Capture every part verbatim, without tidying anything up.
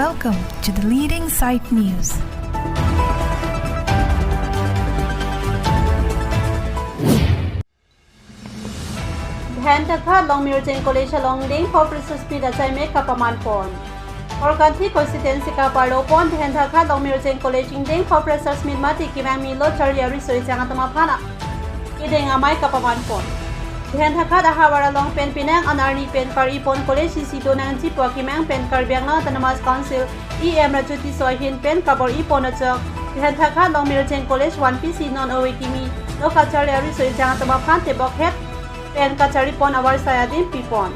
Welcome to the leading site news. Dhentaghat Longmirjeng College along ingdeng pho freshers meet achai mek kapaman pon. Korkanthi constituency kaparlo pon Dhentaghat Longmirjeng College ingdeng pho freshers meet mate kemang milo charli ariso ejang atum aphan kedeng amei kapaman pon. Dhentaghat ahavar along pen penang an arni pen kar-i pon college isi do nangji pu akemang pen Karbi Anglong Autonomous Council E M Raju Tisso ahin pen kabor-i pon ajok Dhentaghat Longmirjeng College one P C non ove kimi lo kacharli ariso ejang atum aphan tebok het pen kacharli pon avarsai adim pi pon.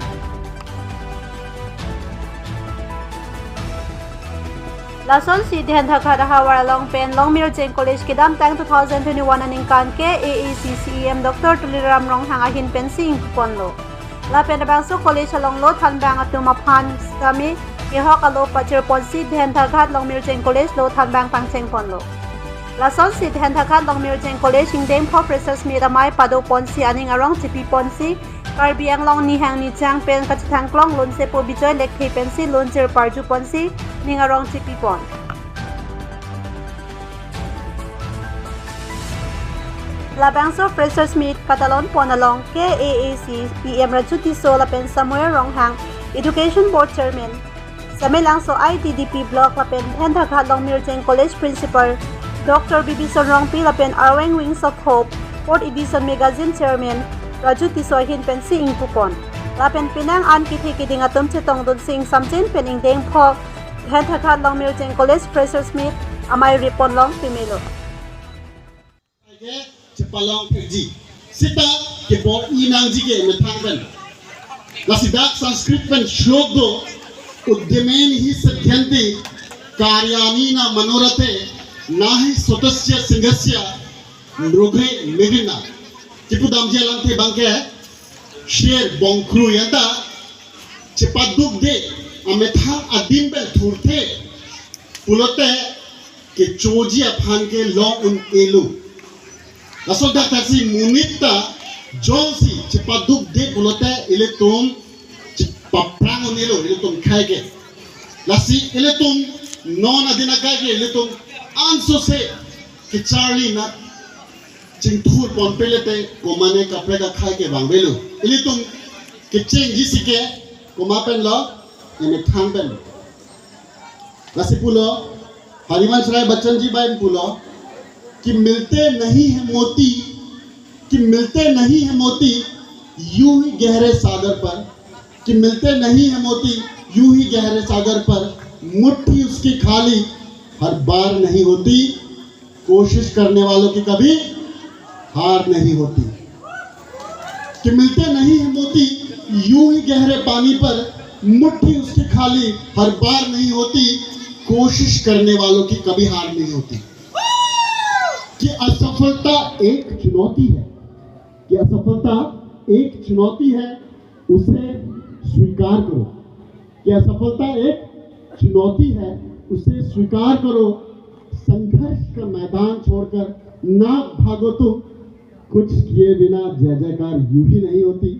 Lasonsi Dhentaghat ahavar along pen Longmirjeng College kedamtang two thousand twenty-one aningkan K A A C C E M Doctor Tuliram Ronghang ahin pensi ingpu ponlo. Lapen labangso college along lo thanbang atum aphan sitame kehok alo pachir ponsi Dhentaghat Longmirjeng College lo thanbang pangcheng ponlo. Lasonsi Dhentaghat Longmirjeng College ingdeng pho freshers meet amei pado ponsi aning arong chipi ponsi Karbi Anglong nihang nijang pen kachethang klong lunsepo Bijoy Lekthe pensi lunjir parju ponsi ning arong chipi pon. Labangso freshers meet katalon pon along K A A C E M Raju Tisso lapen Samuel Ronghang, Education Board Chairman, Samelangso I T D P Block lapen Dhentaghat Longmirjeng College Principal Doctor Bibison Rongpi lapen Arweng Wings of Hope Fourth Edition Magazine Chairman Raju Tisso ahin pensi ingpu pon. Lapen penang an kethe keding atum chetongdunsi ingsamjin pen ingdeng pho Dhentaghat Longmirjeng College Freshers Meet amei ri pon long pemelo. Ke chepalong thekji. Sita kebor-i nangji ke methang pen. Lasi dak Sanskrit pen shlok do, "Udyamena hi siddhyanti karyani na manorathe, na hi satasya singhasya mrughe mridhi na." Kipu damji alamthe abang ke sher bongkru yanta chepadukde amethang adim pen thurthe pulote kechoji aphan ke long un-elo. Laso dak thaksi monit ta jongsi chepadukde pulote ilitum chepaphrang un-elo, ilitum khei ke. Lasi ilitum non adin akai ke ilitum ansose kecharli na chingthur ponpe lete komane kaprek akhei ke vangvelo. Ilitum kechengji si ke komat pen lo, emethang pen. Lasi pulo, Harivansh Rai Bachchan ji bai pulo, "कि मिलते नहीं है मोती, कि मिलते नहीं है मोती यूं ही गहरे सागर पर, कि मिलते नहीं है मोती यूं ही गहरे सागर पर, मुट्ठी उसकी खाली हर बार नहीं होती, कोशिश करने वालों की कभी हार नहीं होती।" कि मिलते नहीं है मोती यूं ही गहरे पानी पर, मुट्ठी उसकी खाली हर बार नहीं होती, कोशिश करने वालों की कभी हार नहीं होती। कि असफलता एक चुनौती है, कि असफलता एक चुनौती है, उसे स्वीकार करो। कि असफलता एक चुनौती है, उसे स्वीकार करो। संघर्ष का मैदान छोड़कर ना भागो तुम। कुछ किए बिना जय जयकार यूं ही नहीं होती,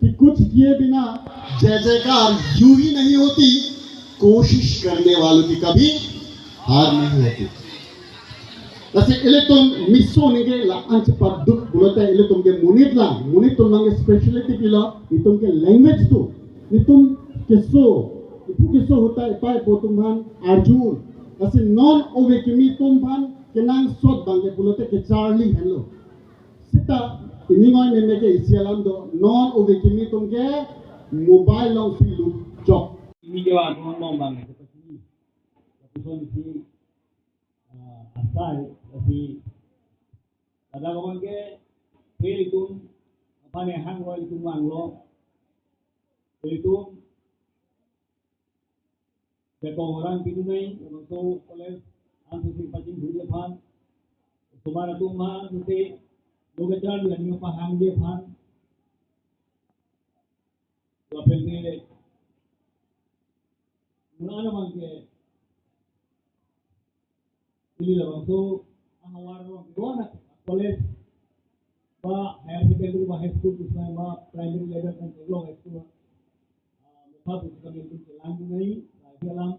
कि कुछ किए बिना जय जयकार यूं ही नहीं होती, कोशिश करने वालों की कभी हार नहीं होती। Lasi ilitum miso ningke la-an chepaduk pulote ilitum ke monit lang, monit atum lang ke speciality pilo, itum ke language atum, itum keso, ipu keso ahut ta ipei ipo atum aphan arju. Lasi non ove kimi atum aphan kenangsot abang ke pulote kecharli henlo. Sita ining oi meme ke isi alam do, non ove kimi atum ke mobile alongsi lutchok. Ini ke wa non non abang ke pasi. Lapuson isi, ah, asai, lasi ladak abang ke, ilitum aphan hang lo, ilitum vanglo, ilitum Jatong orang pintu nai, orang so college, ang susi pacing duri aphan. Sumara tu ma, susi, lo kecharli aning pahangji aphan. Lapen te, mula na abang ke, ili labangso, ahavar along ke, na, college, ba higher secondary, ba high school, kusna, ba primary level kan, lo high school. Ah, mepha pusi kami itu kelang nai, lagi alam.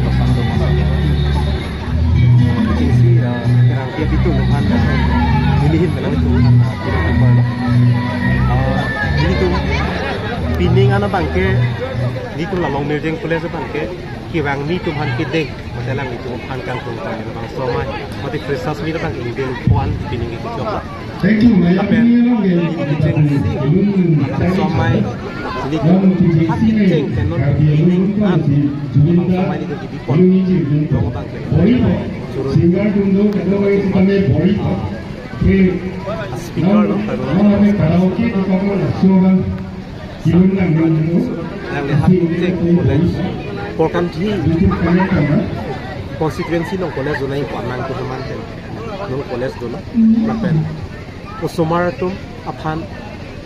dosandom ason. Isi, ah, kerang tiap itu Tuhan, ah, nelihin kenang itu, ah, itu apa, ah, ini tuh Nana abangke, nelitum la Longmirjeng College abangke, kevang nelitum aphan kedeng, mate alanglitum aphan kangtung kami labangso amei, mate freshers meet abangke ingdeng puan pining kechok la. Thank you, Maya. Lapen, nelitum labangso amei, nelitum hak kecheng pen non pining an, labangso amei nelitum kebipon along abangke. Choro. Singer dun do, kadokave sitame bori. Speaker lo, kado. Karaoke, karaoke, karaoke. Alangli hak kecheng college, Korkanthi constituency along college do nangji pu anang kehuman pen non college dolo. Lapen osomar atum aphan,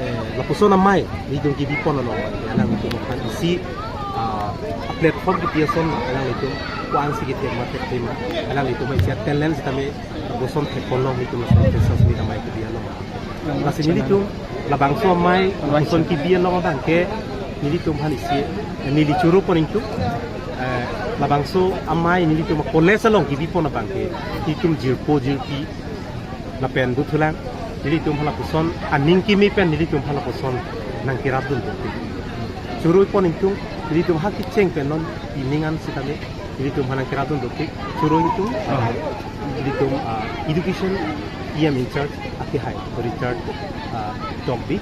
eh, lapuson amei nelitum kebipon along, alanglitum aphan isi, ah, platform kepi ason alanglitum ko-ansi kethek ma thekthe ma, alanglitum isi talent sitame lapuson thekponlong nelitum lason freshers meet amei kebi along. Lasi nelitum labangso amei lapuson kebi along abangke nelitum aphan isi, eh, neli choro pon ingtung, eh, labangso amei nelitum college along kebipon abangke nelitum jirpo jirpi lapen dothulang, nelitum aphan lapuson aning keme pen nelitum aphan lapuson nangkerapdun dopik. Choro pon ingtung, nelitum hak kecheng pen non pining an sitame nelitum aphan nangkerapdun dopik. Choro ingtung, ah, nelitum, ah, education E M in charge akehai Richard, ah, Tokbi.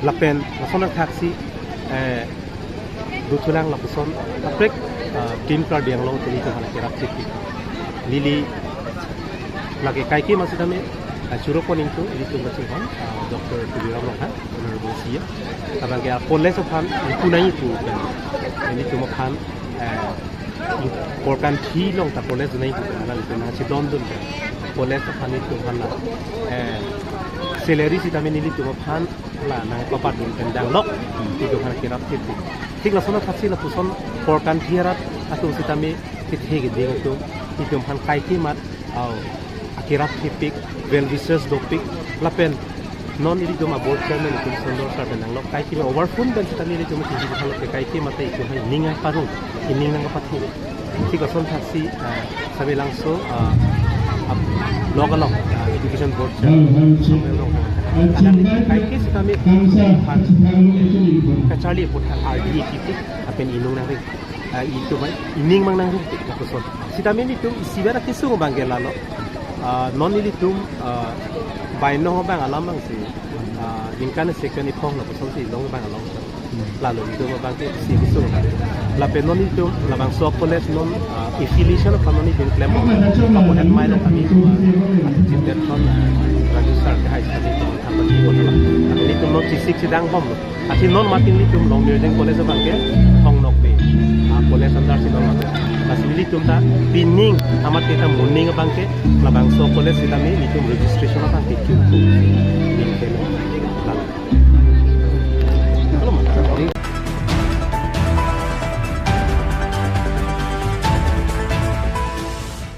Lapen lason athaksi, eh, dothulang lapuson kaprek, ah, Team Karbi Anglong te nelitum aphan kerap chekti. Neli lake kaike ma sitame, ah, choro pon ingtung, nelitum kachinghon, ah, Doctor Tuliram Ronghang, Honorable C M. Abangke, ah, college aphan, ah, punai pu pen, ah, nelitum aphan, eh, Korkanthi along ta college nangji pu pen, alanglitum nangchedondun pen. College aphan nelitum aphan la, eh, salary sitame nelitum aphan la nangpapadun pen danglok, nelitum aphan kerap thepik. Thik lason athaksi lapuson Korkanthi arat atum sitame kethe keding atum, nelitum aphan kaike mat, au, akerap thepik, well wishes dopik, lapen non nelitum a-board chairman nelitum Sundor sir pen danglok, kaike ma over phone pen sitame nelitum aphan thepik, kaike mate nelitum aphan ining nangparong, ining nangpathu. Thik lason athaksi, ah, Samelangso, ah, ah, block along, ah, education board chair, Samuel Ronghang. Alanglitum kaike sitame aphan, eh, kacharli aphuthak ardi kipik, lapen inung nangri, ah, itum aphan ining mang nangri, lapuson. Sitame nelitum isivet akesung abangke lalo. Ah, non nelitum, ah, bainong abang alam abangsi, ah, ningkan second iphong lapusonsi long abang along. Lalo nelitum abangke isi kesung. Lapen non nelitum labangso college non, ah, affiliation aphan non nelitum klem. Apo het mai lo kami, ah, Chief Guest non, ah, Raju sir ke hai sitame nelitum thang pasi ko la. Lapen nelitum non chisik sidang bomlo. Lasi non matin nelitum Longmirjeng College abangke hongnokbe, ah, college under si non abang. Lasi nelitum ta pining amat kita muning abangke labangso college sitame nelitum registration abangke kiu tu. Ning kelo. Lalo.